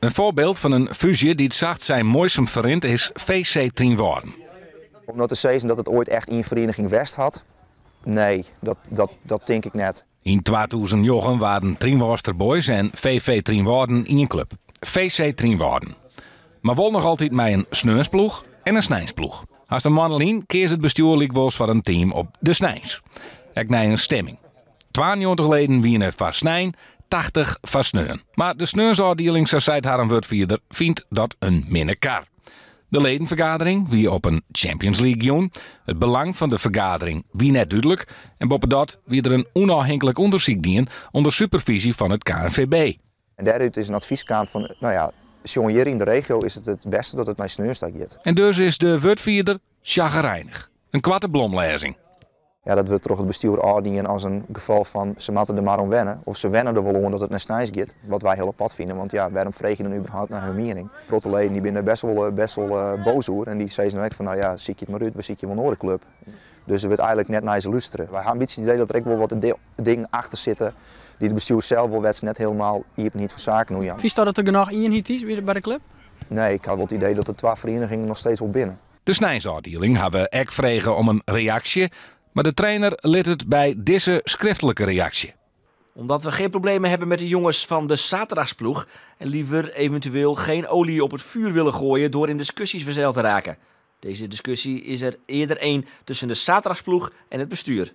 In foarbyld fan in fúzje dy't sacht en muoisum ferrint is VC Trynwâlden. Om no te sizzen dat it oait echt ien ferieniging west hat, nee, dat tink ik net. Yn 2009 waarden Trynwâldster Boys en VV Trynwâlden ien klup, VC Trynwâlden. Mar wol noch altyd mei in sneonsploech en in sneinsploech. Hast in moanne lyn keas it bestjoer lykwols foar in team op de sneins. Ek nei in stimming. 92 leden wiene foar snein, 80 foar sneon. Mar de sneonsôfdieling, sa seit harren wurdfierder, fynt dat in minne kar. De ledenfergadering wie op in Champions League jûn. It belang fan de fergadering wie net dúdlik en boppedat wie der in ûnôfhinklik ûndersyk dien ûnder superfyzje fan it KNVB. En dêrút is in advys kaam fan, no ja, sjoen hjir yn de regio is it it bêste dat it nei sneons ta giet. En dus is de wurdfierder sjagrinich. In koarte blomlêzing. Ja, dat wurdt troch it bestjoer ôfdien as in gefal fan se moatte der mar oan wenne of se wenne der wol oan dat it nei sneins giet. Wat wy hiel apart fine, want ja, wêrom freegje je dan überhaupt nei har miening? In protte leden dy binne der bêst wol boas oer en dy sizze no ek fan no ja, sykje it mar út, we sykje wol in oare klup. Dus der wurdt eigenlik net nei se lústere. Wy ha in bytsje it idee dat der ek wol wat dingen achter sitte dy't it bestjoer sels wol wêr't se net hielendal iepenheid fan saken oer jaan. Fynsto dat der genôch ienheid is by de klup? Nee, ik ha wol it idee dat de twa ferienigingen noch steeds wol binne. De sneinsôfdieling ha we ek frege om in reaksje, mar de trainer lit it by dizze skriftlike reaksje. Omdat we geen problemen hebben met de jongens van de zaterdagsploeg en liever eventueel geen olie op het vuur willen gooien door in discussies verzeild te raken. Deze discussie is er eerder een tussen de zaterdagsploeg en het bestuur.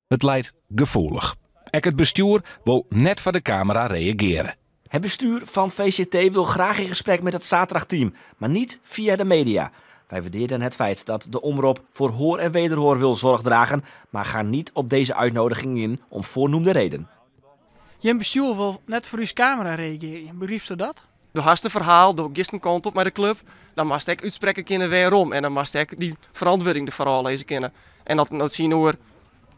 It leit gefoelich. Ek it bestjoer wol net foar de kamera reagearje. Het bestuur van VCT wil graag in gesprek met het zaterdagteam, maar niet via de media. Wij waarderen het feit dat de omroep voor hoor en wederhoor wil zorg dragen, maar gaan niet op deze uitnodiging in om voornoemde reden. Jim bestjoer wol net foar ús kamera reagearje. Begrypsto dat? Do hast in ferhaal, do giest in kant op mei de klup, dan moatst ek útsprekke kinne wêrom en dan moatst ek dy ferantwurding derfoar ôflizze kinne. En dat no tsjinoer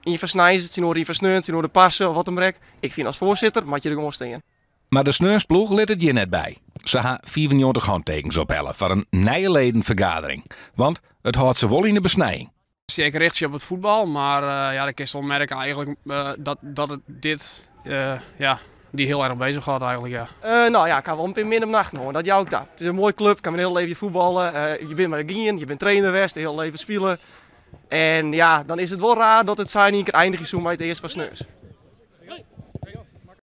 ien fan sneins, tsjinoer ien fan sneon, tsjinoer de parse of wat dan ek. Ik fyn as foarsitter moat je der gewoan stean. Mar de sneonsploech lit it hjir net by. Se ha 95 hantekens ophelle foar in nije ledenfergadering. Want it hâldt se wol yn de besnijing. Ik rjochtsje op it fuotbal, mar ja, dan kinst wol merke eigenlik dat it dit ja, dy hiel erch beuzich hâldt eigenlik, ja. No ja, ik ha wol in pear minne nachten hân, dat jou ik ta. It is in moaie klup, ik ha myn hiele leven fuotballe. Je binne mar gien, je binne trainer west, de hiele leven spile. En ja, dan is it wol raar dat it sa yn ien kear einigje soe mei it earst fan sneons.